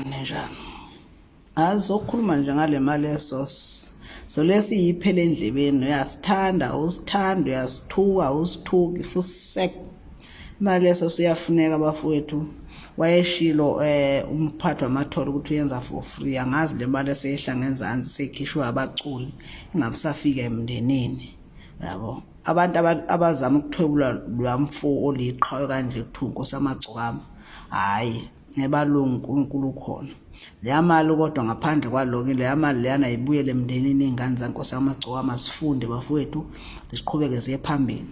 Ninjani? Azokhuluma nje ngale mali yesource. So lesi yiphele endlebeni uyasithanda usithanda uyasithuka usithuki fusek. Imali yesource iyafuneka bafowethu. Wayeshilo umphathi wamathole ukuthi uyenza for free angazi le mali eseyehla ngenzansi seyikhishwe abaculi ingabusafika emndenini. Yabo. Abantu abazama ukuthwebula lwamfo oliqhawe kanje kuthiwa inkosi amagcokama. Hayi ngebalungu uNkulunkulu ukhona leya mali kodwa ngaphandle kwaloko leya mali leyana ibuyele emndenini iy'ngane zankosi amagcokama zifunde bafowethu ziqhubeke ziye phambili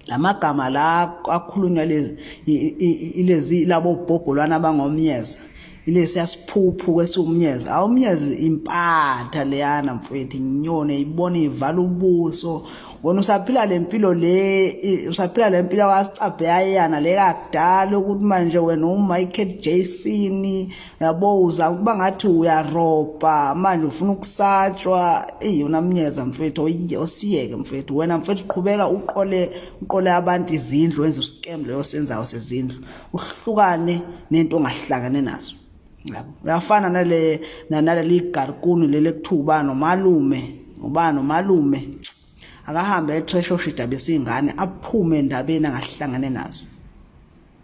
lamagama la akhulunywa lezi ilezi labo bhobholwana abangomnyeza ilesi yasiphuphu kwesiwumnyeza awumnyezi impatha leyana mfowethu inyoni ibona ivala ubuso wena usaphila le mpilo le usaphila le mpilo wasicabheyayana le kakudala ukuthi manje wena uMichael Jackson yabo uza ukuba ngathi uyarobha manje ufuna ukusatshwa eyi unamnyeza mfethu osiyeke mfethu wena mfethu qhubeka uqole uqole abantu izindlu wenze uscam leyo senzayo sezindlu uhlukane nento ongahlangene nazo yabo uyafana nale naleli garkuni leli ekuthiwa uba nomalume uba nomalume akahambe etrash oshida besingane aphume endabeni angahlangane nazo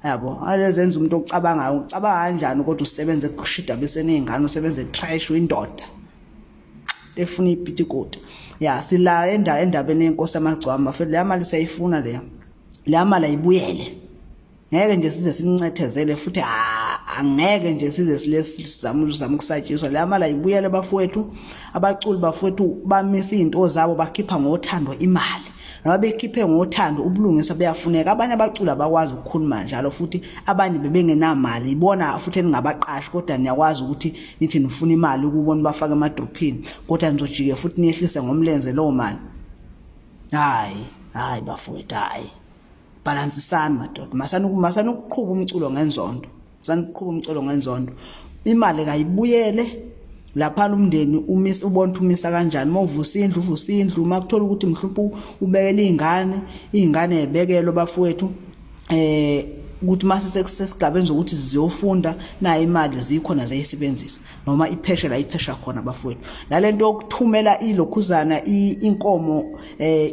yabo alezenza umuntu ocabangayo ucabanga kanjani kodwa usebenze kushida bese nezingane usebenze trash uyindoda efuna ipitikoti ya sila enda endabeni yenkosi amagcwama futhi leya mali siyayifuna leya leya mali ayibuyele ngeke nje size sincethezele futhi angeke nje size silesizama uzama ukusatshiswa leya mali ayibuyele bafowethu abaculi bafowethu bamisa izinto zabo bakhipha ngothando imali noma bekhiphe ngothando ubulungisa buyafuneka abanye abaculi abakwazi ukukhuluma njalo futhi abanye bebengenamali ibona futhi eningabaqashi kodwa niyakwazi ukuthi nithi nifuna imali ukubo nibafake emadrophini kodwa nizojike futhi niyehlise ngomlenze lowo mali hayi hayi bafowethu hayi balansisani madoda masani masani ukuqhuba umculo ngenzondo masani ukuqhuba umculo ngenzondo imali kayibuyele lapha umndeni umisa ubona ukuthi umisa kanjani uma uvusa indlu uvusa indlu uma kuthola ukuthi mhlawumbe ubekela izingane izingane ebekelo bafowethu ukuthi mase sekusesigabeni zokuthi ziyofunda nayo imali zikhona ziyisebenzisa noma ipheshe la iphesha khona bafowethu nalento yokuthumela ilokhuzana inkomo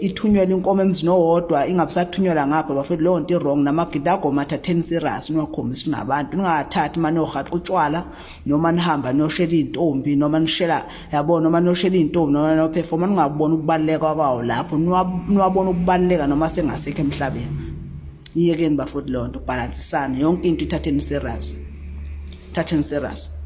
ithunyelwa inkomo emzini owodwa ingabisathunyelwa ngapha bafowethu leyo nto i-wrong namagidago athatheni serious niwakhombisa nabantu ningathathi mane yohaqa utshwala noma nihamba niyoshela iy'ntombi noma nishela yabo noma niyoshela iy'ntombi noma niyophefoma ningaboni ukubaluleka kwawo lapho niwabona ukubaluleka noma sengasekho emhlabeni iyekeni bafowethu leyo nto bhalansisani yonke into ithatheni serious thatheni serious.